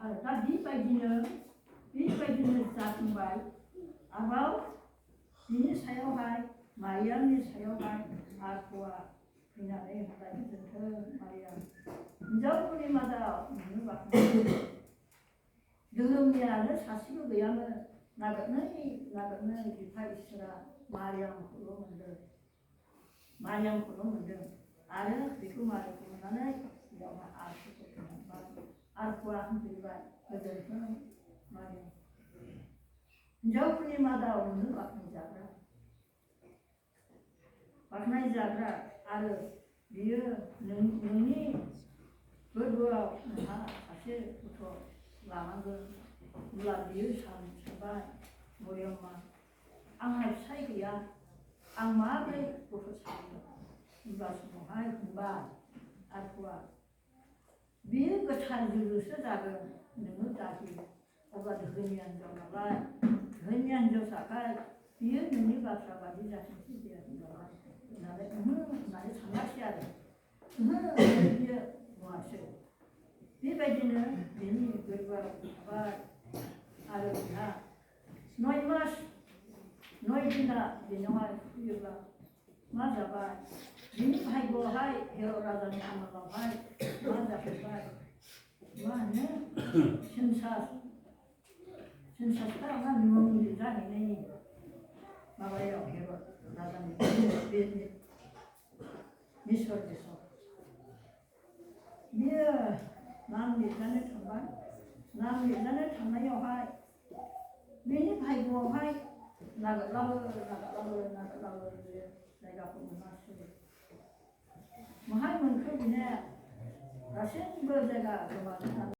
दा बेबायदिनो जाफुंबाय आरोबाव बिनि सायावहाय मारियामनि सायावहाय आखुवा फैनानै होबाय गोजोन्थों मारियाम हिन्जावफोरनि मादाव नोंनो बाख्नायो धोरोमनियानो सासेबो गैयामोन नागिरनै बिफा इसोरा मारियामखौल' मोनदों आरो बेखौ मारिखौ मोननानै बेयावहाय आखुखौ मोनबाय आखुवा होनफैबाय गोजोन्थों मारियाम हिन्जावफोरनि मादाव नोंनो बाख्नायजाग्रा आरो बियो नोंनि गोरबोआव नोंहा सासे गथ' लानांगोन अब्ला बियो सानबाय मरियमा आंहा फिसाय गैया आं माबोरै गथ' सानगोन होनबा समावहाय बुंबाय आखुवा बियो गोथार जुलुसो जागोन नोङो दाहि अब्ला धोरोमनि हिन्जाव नालाय धोरोमनि हिन्जावसाखाय बियो नोंनि बाथ्रा बादि जाथोंसै दे होननानै होननानै सानाखिसै आरो बियो बुङासै बेबायदिनो बिनि गोरबोआव थाबाय आरो बिहा 9 मास 9 दिना बेनावहाय फैयोब्ला मा जाबाय बिनि भाग्यआवहाय हेर' राजानि आमोलावहाय मा जाहैबाय मा होनो सेन्सासफ्रा मा मुं जाहैनायनि माबायाव हेर' राजानि मिसर देशआव बियो नाम लिरजानो थांबाय नाम लिरजानो थांनायावहाय बेनि भाग्यआवहाय नागिरलाबो जायगाखौ मोनासै माहाय मोनखो बिनो गासैबो जायगा गोमाजोबनानै